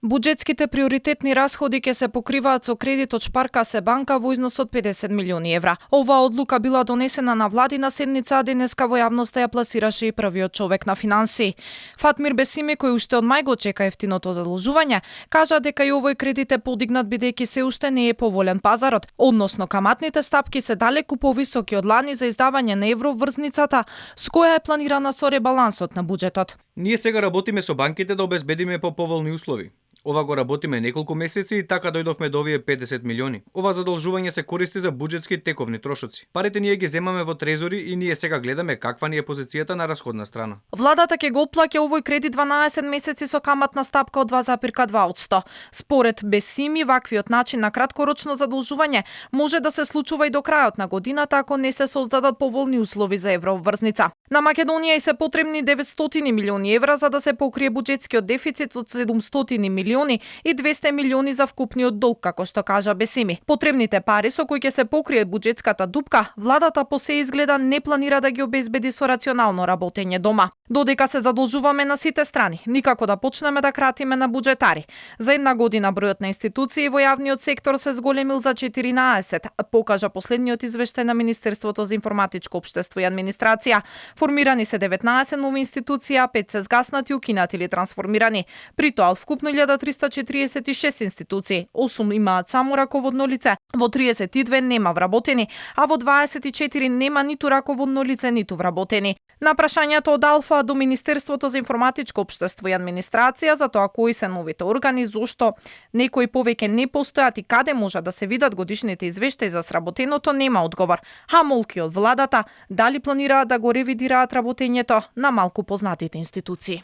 Буџетските приоритетни расходи ќе се покриваат со кредит од Шпарка се банка во износ од 50 милиони евра. Оваа одлука била донесена на владина седница, а денеска во јавноста ја пласираше и првиот човек на финансии. Фатмир Бесими, кој уште од мај го чека ефтиното задолжување, кажа дека и овој кредит е подигнат бидејќи се уште не е поволен пазарот, односно каматните стапки се далеку повисоки од лани за издавање на евроврзницата, с која е планирана со ребалансот на буџетот. Ние сега работиме со банките да обезбедиме по поволни услови. Ова го работиме неколку месеци и така дојдовме до овие 50 милиони. Ова задолжување се користи за буџетски тековни трошоци. Парите ние ги земаме во трезори и ние сега гледаме каква ни е позицијата на расходна страна. Владата ќе го отплаќа овој кредит 12 месеци со каматна стапка од 2,2%. Според Бесими, ваквиот начин на краткорочно задолжување може да се случува и до крајот на годината ако не се создадат поволни услови за евроврзница. На Македонија и се потребни 900 милиони евра за да се покрие буџетскиот дефицит од 700 милиони и 200 милиони за вкупниот долг, како што кажа Бесими. Потребните пари со кои ќе се покрие буџетската дупка, владата по се изгледа не планира да ги обезбеди со рационално работење дома. Додека се задолжуваме на сите страни, никако да почнеме да кратиме на буџетари. За една година бројот на институции во јавниот сектор се зголемил за 14, покажа последниот извештај на Министерството за информатичко општество и администрација. Формирани се 19 нови институции, а 5 се згаснати, укинати или трансформирани. При тоа од вкупно 1346 институции, 8 имаат само раководно лице, во 32 нема вработени, а во 24 нема ниту раководно лице, ниту вработени. На прашањето од Алфа до Министерството за информатичко општество и администрација за тоа кои се новите органи, зошто некои повеќе не постојат и каде може да се видат годишните извештаи за сработеното, нема одговор. А молки од владата дали планираат да го ревидираат работењето на малку познатите институции.